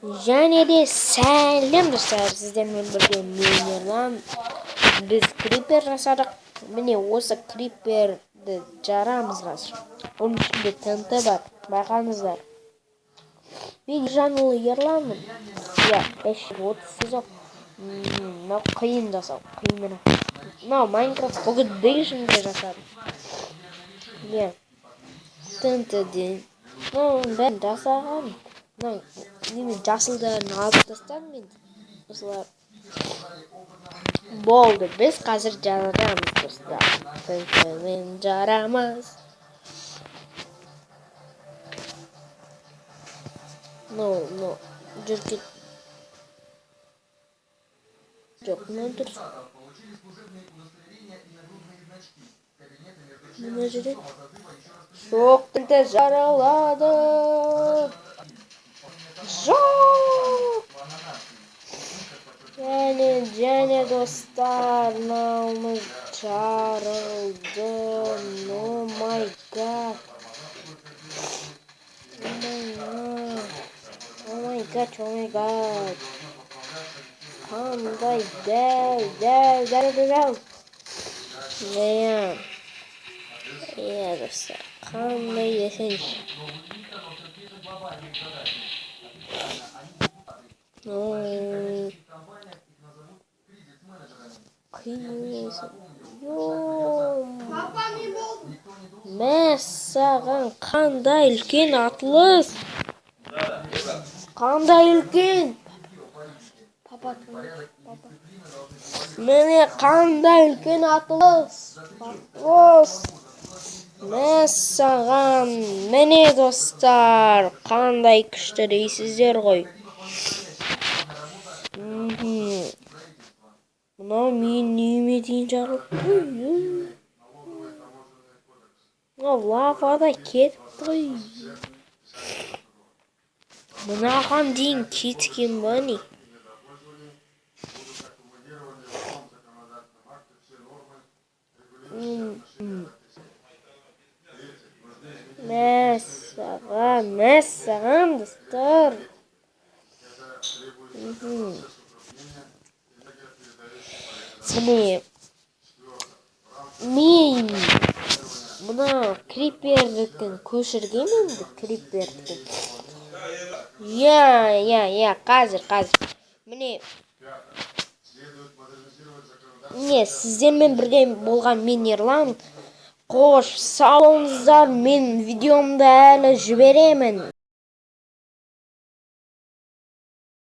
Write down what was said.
Және де сәлем, достар! Сіздермен бірге мен, Ерлан. Біз крипер жасадық. Міне, осы криперді жарамыз қазір. Бұның ішінде ТНТ бар, байқаңыздар. Мен Ержанұлы Ерланмын. Иә, 530. Мынау қиын жасау, қиынырақ. Мынау Майнкрафт Pocket Edition'де жасадым. Иә, ТНТ-ден мынаның бәрін жасаған. Мынау немен, жасылдарын алып тастадым мен, осылар болды. Біз қазір жарамыз, достар, ТНТ-мен жарамыз. Ну, жүріп кет. Жоқ, мынау дұрыс. Мына жерде жоқ, ТНТ жарылады. Жоқ, және, достар, мынауымыз жарылды. Oh my God, oh my God, oh my God! Қандай дәу, дәу, дәу, дәу! Иә, достар, қандай десеңші! Ну, қиын. Мәссаған, қандай үлкен атылыс, қандай үлкен! Папа, папа, міне, қандай үлкен атылыс, атылыс! Мәссаған! Міне, достар, қандай күшті дейсіздер ғой. Мынау менің үйіме дейін жарылып қой. Мынау лавада кетіпті ғой. Мынаған дейін кеткен ба, не? Мәссаған, мәссаған, достар! Міне, мен мына крипердікін көшіргенмін енді, крипердікін. Иә, қазір, міне. Міне, сіздермен бірге болған мен, Ерлан. Қош, сау болыңыздар! Мен видеомды әлі жіберемін.